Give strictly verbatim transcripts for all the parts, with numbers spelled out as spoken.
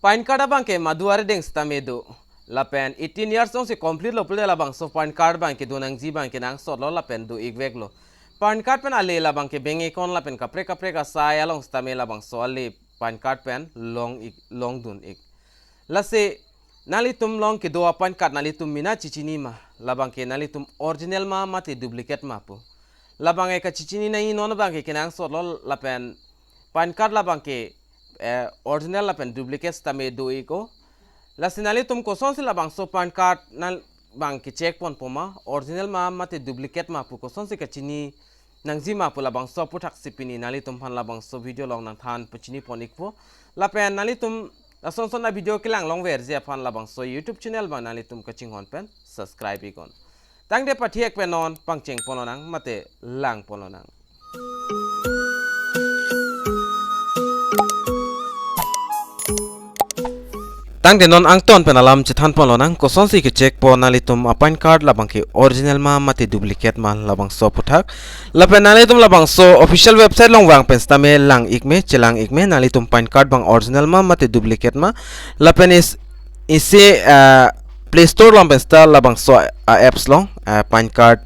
PAN card abangke madu arideng sitame do. Lapen eighteen years jongsi complete lo pulote labangso PAN card abangke do nangji abangke nangsotlo lapen do-ik veklo. PAN card pen ale labangke bank account lapen kaprek kaprek asai along sitame labangso ale PAN card pen long-ik, longdun-ik. Lasi nanglitum along kedo a-PAN card nanglitum mena chechini ma, labangke nanglitum original ma mate duplicate ma pu. Labangke kachechini nangji non abangke kenangsotlo lapen PAN card labangke, eh, original lapen duplicate sitame do-ik-o. Lasi nanglitum kosonsi labangso PAN card nang abangke check ponpo ma, original ma mate duplicate ma pu kosonsi kachini nangji ma pu labangso aputhaksi pini nanglitum aphan labangso video along nangthan pachini pon-ikpo. Lapen nanglitum lasonson a-video kelang longverji aphan labangso YouTube channel abang nanglitum kachinghon pen subscribe iknon. Tangte pathiek pen non pangcheng pon lonang mate lang pon lonang. Tangte non angton pen alam chethan pon lonang, kosonsi ke-check pon nanglitum a-PAN card labangke original ma mate duplicate ma labangso aputhak. Lapen nanglitum labangso official website along vang pen sitame lang-ik me, chelang-ik me, nanglitum PAN card abang original ma mate duplicate ma. Lapen is, isi, ah, Play Store along pen sita labangso a-apps along, ah, PAN card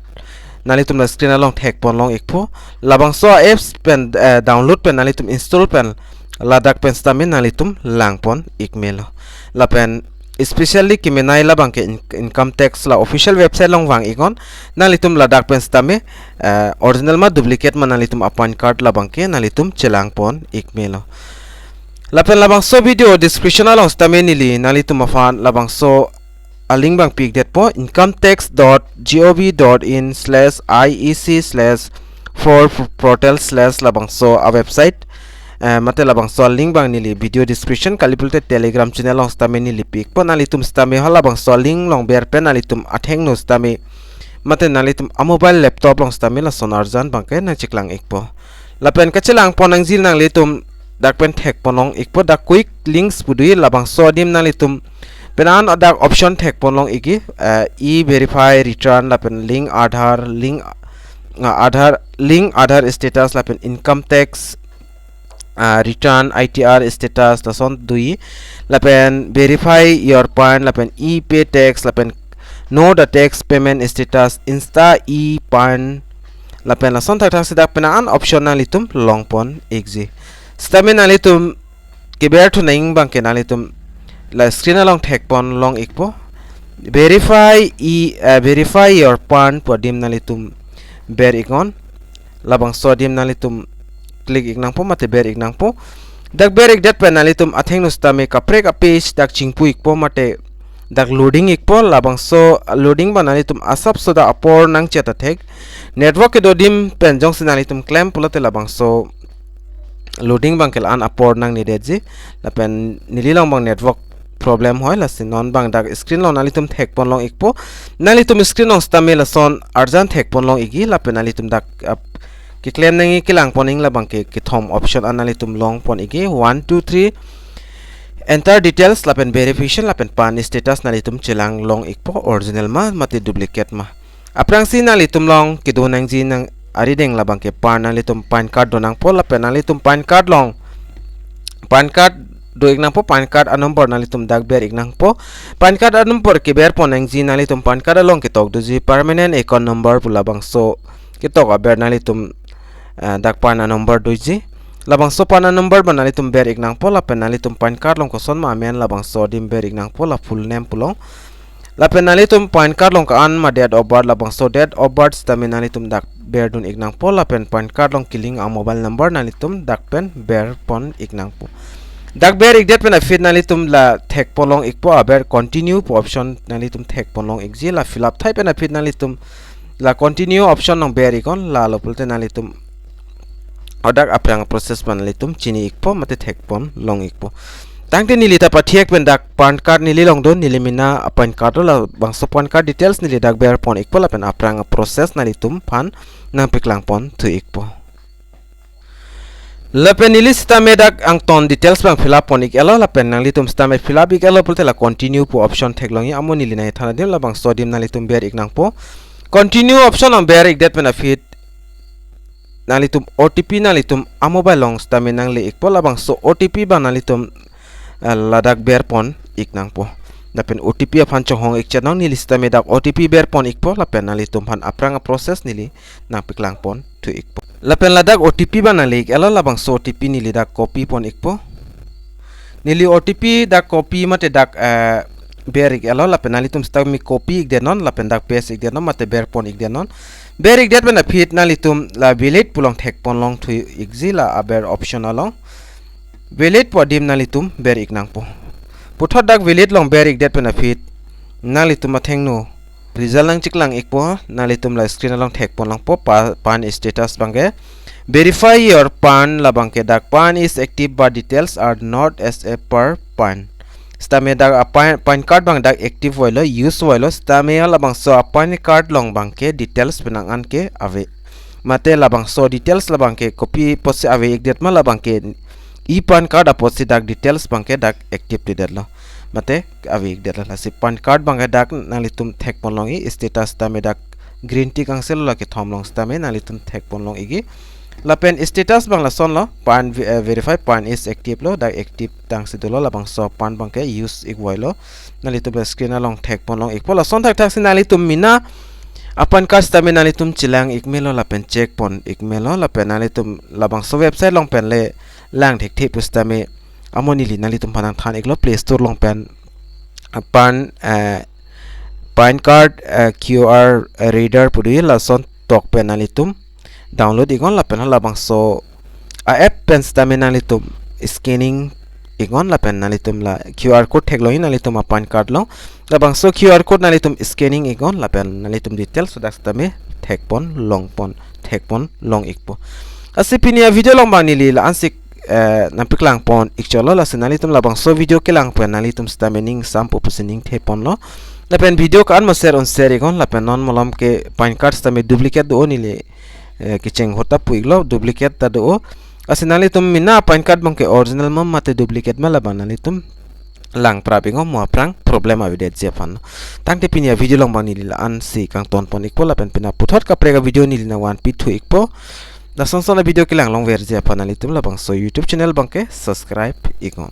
nanglitum la screen along thek pon long-ikpo. Labangso a-apps pen, eh, download pen nanglitum install pen ladak pen sitame nanglitum lang pon-ik melo. Lapen especially kemenei labangke in-, income tax la official website along vang-iknon, nanglitum ladak pen sitame, eh, original ma duplicate ma nanglitum a-PAN card labangke nanglitum chelang pon-ik melo. Lapen labangso video description along sitame neli nanglitum aphan labangso a-link abang pi-ik detpo, incometax dot gov dot in slash iec slash four portal slash labangso a-website. Eh, mate labangso a-link abang neli video description kali pulote Telegram channel along sitame neli pi-ikpo, nanglitum sitame halabangso a-link along ber pen nanglitum athengno sitame mate nanglitum a-mobile laptop along sitame lason arjan abangke nangcheklang-ikpo. Lapen kachelang pon nangji nanglitum dak pen thek pon long-ikpo, dak quick links pu do-i, labangso adim nanglitum penang dak option thek pon long-ikji, eh, e-verify return lapen link Aadhaar, link, ah, Aadhaar, link Aadhaar status lapen income tax, ah, return, I T R status lason do-i, lapen verify your PAN lapen e-pay tax lapen know the tax payment status, Insta e-PAN lapen lason thakthak si dak penang option nanglitum long pon-ikji. Sitame nanglitum keber thu nangji abangke nanglitum la screen along thek pon long-ikpo. Verify e, eh, verify your PAN pu adim nanglitum ber-iknon. Labangso adim nanglitum click-ik nangpo mate ber-ik nangpo. Dak ber-ik det pen nanglitum athengno sitame kaprek a-page dak chingpu-ikpo mate dak loading-ikpo, labangso loading abang nanglitum asapso dak apor nangchet athek. Network kedo adim pen jongsi nanglitum klem pulote labangso loading abangke la-an apor nangnedetji, lapen neli along abang network problem hoi, lasi non abang dak screen along nanglitum thek pon long-ikpo, nanglitum screen along sitame lason arjan thek pon long-ikji, lapen nanglitum dak, ah, keklem nangji kelang pon nangji labangke kethom option an nanglitum long pon-ikji, one, two, three, enter details lapen verification lapen PAN status nanglitum chelang long-ikpo, original ma mate duplicate ma. Aphrangsi nanglitum along kedo nangji nang arideng labangke PAN, nanglitum PAN card do nangpo lapen nanglitum PAN card along, PAN card do-ik nangpo, PAN card a-number nanglitum dak ber-ik nangpo. PAN card a-number keber pon nangji nanglitum PAN card along ketok doji permanent account number pu labangso ketok aber nanglitum, eh, dak PAN a-number doji. Labangso PAN a-number abang nanglitum ber-ik nangpo lapen nanglitum PAN card along kosonma amen labangso adim ber-ik nangpo, la full name pu along. Lapen nanglitum PAN card along ko-an ma date of birth, labangso date of birth sitame nanglitum dak berdun-ik nangpo, lapen PAN card along kelink a-mobile number nanglitum dak pen ber pon-ik nangpo. Dak ber-ik det pen aphi nanglitum la thek pon long-ikpo, aber continue pu option nanglitum thek pon long-ikji, la fill up thai pen aphi nanglitum la continue option along ber-iknon, lalo pulote nanglitum hadak aphrang process abang nanglitum chini-ikpo mate thek pon long-ikpo. Tangte neli ta pathiek pen dak PAN card neli along do, neli mena a-PAN card do, labangso PAN card details neli dak ber pon-ikpo lapen aphrang process nanglitum aphan nangpeklang pon thu-ikpo. Lapen neli sitame dak angton details abang fill up pon-ik-etlo, lapen nanglitum sitame fill up-ik-etlo pulote la continue pu option theklongji, amo neli nangthan adim labangso adim nanglitum ber-ik nangpo. Continue option along ber-ik det pen aphi nanglitum O T P nanglitum a-mobile along sitame nangle-ikpo, labangso O T P abang nanglitum, eh, ladak berpon ik nangpo. Lapen O T P aphan chonghong ik chenong, neli sitame dak O T P berpon ikpo, lapen nanglitum aphan aphrang a-process neli nangpaklang pon thu ikpo. Lapen ladak O T P abang nangli ik-etlo, labangso O T P neli dak copy pon ikpo. Neli O T P dak copy mate dak, eh, ber ik-etlo, lapen nanglitum sitame copy ikdet non, lapen dak paste ikdet non, mate berpon ikdet non. Ber ikdet pen aphi nanglitum la valid pu along thekpon long thu ikji, la aber option along. Valid pu adim nanglitum ber ik nangpo. Puthot dak valid along ber ikdet pen aphi nanglitum athengno result nangcheklang ikpo, nanglitum la screen along thekpon longpo, pa-, PAN status abangke. Verify your PAN, labangke dak PAN is active but details are not as a per PAN. Sitame dak a-PAN, PAN card abang dak active voilo, use voilo, sitame labangso a-PAN card along abangke details penang an ke ave. Mate labangso details labangke kopi apotsi ave ikdet ma, labangke e-PAN card apotsi dak details abangke dak active tedetlo. Mate ave ikdetlo, lasi PAN card abangke dak nanglitum thekpon long ik, status sitame dak green tick angse lo, la kethom along sitame nanglitum thekpon long ikji. Lapen status abang lasonlo, PAN ve-, eh, verify PAN is active lo, dak active tangsi dolo, labangso PAN abangke use ik voilo. Nanglitum la screen along thekpon long ikpo, lason thakthaksi nanglitum mena a-PAN card sitame nanglitum chelang ik melo lapen check pon ik melo, lapen nanglitum labangso website along pen le lang thekthe pu sitame amo neli nanglitum aphan nangthan iklo, Play Store along pen, eh, PAN, eh, PAN card, eh, Q R reader pu do, lason tok pen nanglitum download ik non, lapen halabangso a-app pen sitame nanglitum scanning ik non, lapen nanglitum la Q R code theklong ik nanglitum a-PAN card along. Labangso Q R code nanglitum scanning ik non, lapen nanglitum details ladak sitame thekpon longpon, thekpon long ikpo. Lasi pini a-video along abang neli la-ansi, eh, nangpaklang pon ik chotlo, lasi nanglitum labangso video kelang pen nanglitum sitame ning sampo pusi ning theponlo. Lapen video ko-an mo share un share ik non, lapen non malom ke PAN card sitame duplicate do, neli, eh, kecheng ahut ta pu iklo, duplicate ta do. Lasi nanglitum mena PAN card abangke original ma mate duplicate ma, labang nanglitum lang prap ik non, mo aphrang problem avedetji aphan. Tangte pini a-video along abang neli la-ansi kangton pon ikpo, lapen pini puthot kaprek a-video neli nangvanpi thu ikpo. Lason son a-video kelang longverji aphan nanglitum labangso YouTube channel abangke subscribe ik non.